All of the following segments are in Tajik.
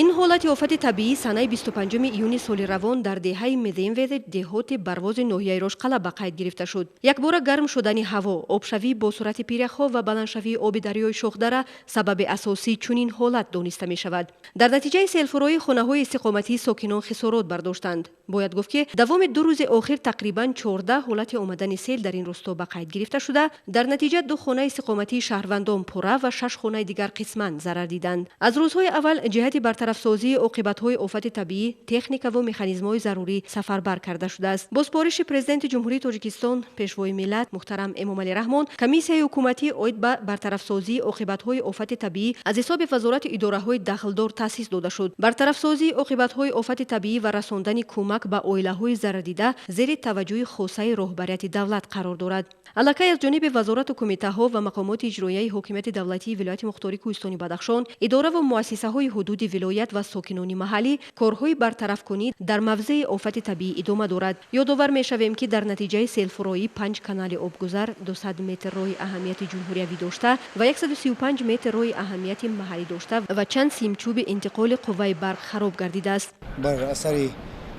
Ин ҳолати офати табиӣ санаи 25 июни соли равон дар деҳаи Меденведе, деҳоти Барвози ноҳияи Рошқала ба қайд гирифта шуд. Якбора гарм шудани ҳаво, обшавӣ бо суръати пиряхҳо ва баландшавии оби дарёи Шохдара сабаби асосии чунин ҳолат дониста мешавад. Дар натиҷаи селфуроӣ хонаҳои истиқоматии сокинон хисорот бардоштанд. Бояд гуфт, ки давоми 2 рӯзи охир тақрибан 14 ҳолати омадани сел дар ин рӯсто ба қайд гирифта шуда, дар натиҷа ду хонаи истиқоматии шаҳрвандон пурра ва шаш хонаи дигар қисман зарар диданд. Аз рӯзҳои аввал ҷиҳати бартарафсозии оқибатҳои офати табиӣ техникаву механизмҳои зарурӣ сафарбар карда шудааст. Бо супориши Президенти Ҷумҳурии Тоҷикистон, Пешвои миллат муҳтарам Эмомалӣ Раҳмон, комиссияи ҳукуматӣ оид ба бартарафсозии оқибатҳои офати табиӣ аз ҳисоби вазорату идораҳои дахлдор таъсис дода шуд. Бартарафсозии оқибатҳои офати табиӣ ва расондани кӯмак ба оилаҳои зарардида зери таваҷҷӯҳи хосаи роҳбарияти давлат қарор дорад. Аллакай аз ҷониби вазорату кумитаҳо ва мақомоти иҷроияи ҳокимияти давлатии вилояти мухтори Кӯҳистони Бадахшон, идораву муассисаҳои ҳудуди вилоят ва сокинони маҳаллӣ корҳои бартарафкунӣ дар мавзеи офати табиӣ идома дорад. Ёдовар мешавем, ки дар натиҷаи селфуроӣ панҷ канали обгузар, 200 метр роҳи аҳамияти ҷумҳуриявӣ дошта ва 135 метр роҳи аҳамияти маҳаллӣ дошта ва чанд симчӯби интиқоли қувваи барқ хароб гардидааст. Бар асари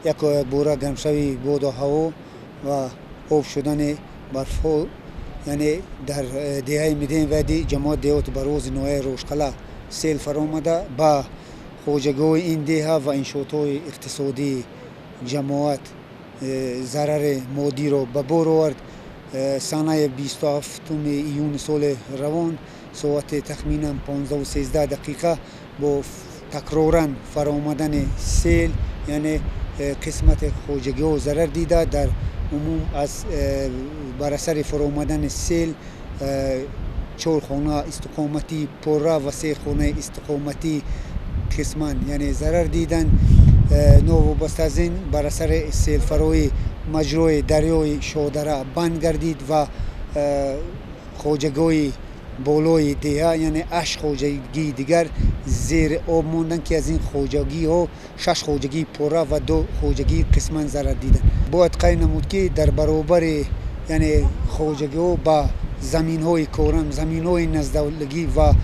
якбора гармшавии боду ҳаво ва об шудани барфҳо, яъне дар деҳаи Меденведи ҷамоат деҳоти Барвози ноҳияи Рошқала сел фаромада, ба хоҷагиҳои ин деҳа ва иншоотҳои иқтисодии ҷамоат зарари моддиро ба бор овард. Санаи 27 июни соли равон соати тахминан 15:13 бо такроран фаромадани сел, яъне қисмати хоҷагиҳо зарар дида. Дар умум аз бар асари фаромадани сел чор хона истиқоматӣ пурра ва се хонаи истиқоматӣ қисман, яъне, зарар диданд. Новобаста аз ин, бар асари селфароӣ маҷрои дарёи Шодара банд гардид ва хоҷагиҳои болои деҳа, яъне ҳашт хоҷагии дигар зери об монданд, ки аз ин хоҷагиҳо шаш хоҷагии пурра ва ду хоҷагии қисман зарар диданд. Бояд қайд намуд, ки дар баробари, яъне, хоҷагиҳо ба заминҳои корам, заминҳои наздавлагӣ ва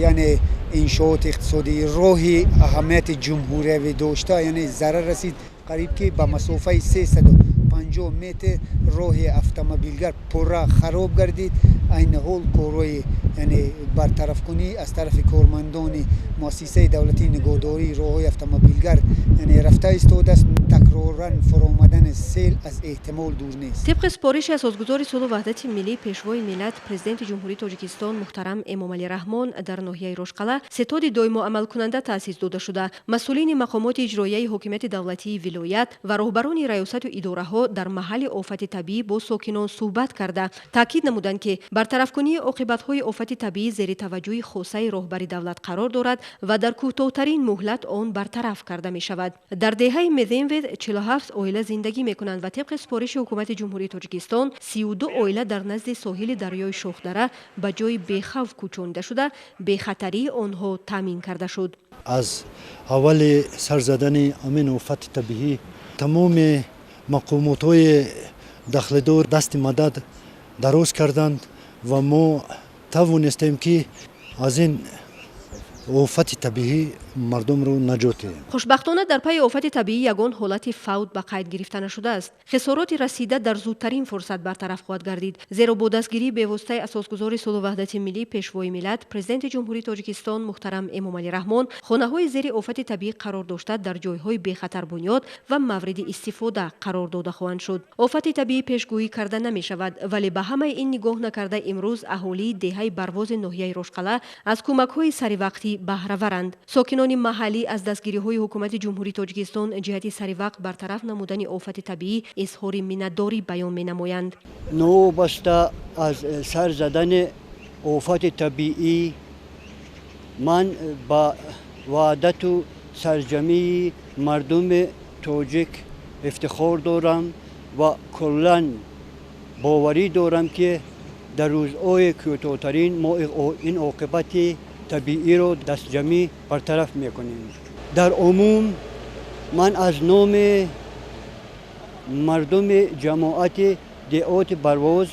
яъне иншооти иқтисодӣ, роҳи аҳамияти ҷумҳуриявӣ дошта, яъне, зарар расид. Қариб ки ба масофаи 350 метр роҳи автомобилгар пурра хароб гардид. Айни ҳол корҳои, яъне, бартарафкунӣ аз тарафи кормандони муассисаи давлатии нигоҳдории роҳҳои автомобилгар, яъне, рафта истодааст. Такроран фаромадани сел аз эҳтимол дур нест. Тибқи супориши асосгузори сулҳу ваҳдати миллӣ, Пешвои миллат, Президенти Ҷумҳурии Тоҷикистон муҳтарам Эмомалӣ Раҳмон, дар ноҳияи Рошқала сетоди доимоамалкунанда таъсис дода шуда, масъулини мақомоти иҷроияи ҳокимияти давлатии вилоят ва роҳбарони раёсату идораҳо дар маҳалли офати табиӣ бо сокинон суҳбат карда, таъкид намуданд, ки бартарафкунии оқибатҳои офати табиӣ зери таваҷҷӯҳи хосаи роҳбари давлат қарор дорад ва дар кӯтоҳтарин муҳлат он бартараф карда мешавад. Дар деҳаи Меденвед 47 оила зиндагӣ мекунанд ва тибқи супориши ҳукумати Ҷумҳурии Тоҷикистон 32 оила дар назди соҳили дарёи Шохдара ба ҷои бехавф кӯчонида шуда, бехатарии онҳо таъмин карда шуд. Аз аввали сар задани ҳамин офати табиӣ тамоми мақомотҳои дахлдор дасти мадад дароз карданд ва мо тавонистем, ки аз ин офати табиӣ мардумро наҷот диҳем. Хушбахтона, дар пайи офати табиӣ ягон ҳолати фавт ба қайд гирифта нашудааст. Хисороти расида дар зудтарин фурсат бартараф хоҳад гардид, зеро бо дастгирии бевоситаи асосгузори сулҳу ваҳдати миллӣ, Пешвои миллат, Президенти Ҷумҳурии Тоҷикистон муҳтарам Эмомалӣ Раҳмон хонаҳои зери офати табиӣ қарор дошта дар ҷойҳои бехатар бунёд ва мавриди истифода қарор дода хоҳанд шуд. Офати табиӣ пешгӯӣ карда намешавад, вале ба ҳамаи ин нигоҳ накарда, имрӯз аҳолии деҳаи Барвози ноҳияи Рошқала аз кӯмакҳои саривақтӣ баҳраваранд. Сокинони маҳаллӣ аз дастгириҳои ҳукумати Ҷумҳурии Тоҷикистон ҷиҳати саривақт бартараф намудани офати табиӣ изҳори миннатдорӣ баён менамоянд. Новобаста аз сар задани офати табиӣ, ман ба ваҳдату сарҷамии мардуми тоҷик ифтихор дорам ва куллан боварӣ дорам, ки дар рӯзҳои кӯтоҳтарин мо ин оқибати табииро дастҷамӣ бартараф мекунем. Дар умум ман аз номи мардуми ҷамоати деҳоти Барвоз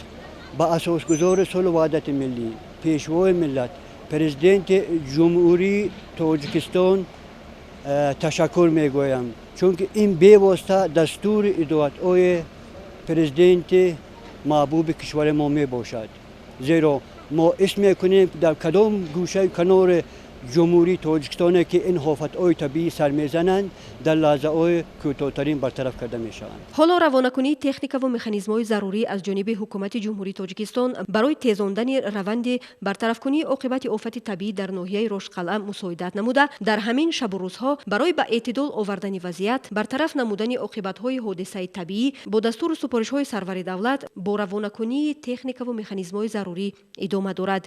ба асосгузори сулҳу ваҳдати миллӣ, Пешвои миллат, Президенти Ҷумҳурии Тоҷикистон Ташаккур мегӯям, чунки ин бевосита дастури ҳидоятҳои президенти маҳбуби кишвари мо мебошад, зеро мо ҳис мекунем, дар кадом гӯшаи канори Ҷумҳурии Тоҷикистоне ки ин офатҳои табиӣ сар мезананд, дар лаҳзаҳои кӯтоҳтарин бартараф карда мешаванд. Ҳоло равонакунии техникаву механизмҳои зарурӣ аз ҷониби Ҳукумати Ҷумҳурии Тоҷикистон барои тезондани раванди бартарафкунии оқибати офати табиӣ дар ноҳияи Рошқалъа мусоидат намуда, дар ҳамин шабу рӯзҳо барои ба эътидол овардани вазъият, бартараф намудани оқибатҳои ҳодисаи табиӣ бо дастуру супоришҳои сарвари давлат бо равонакунии техникаву механизмҳои зарурӣ идома дорад.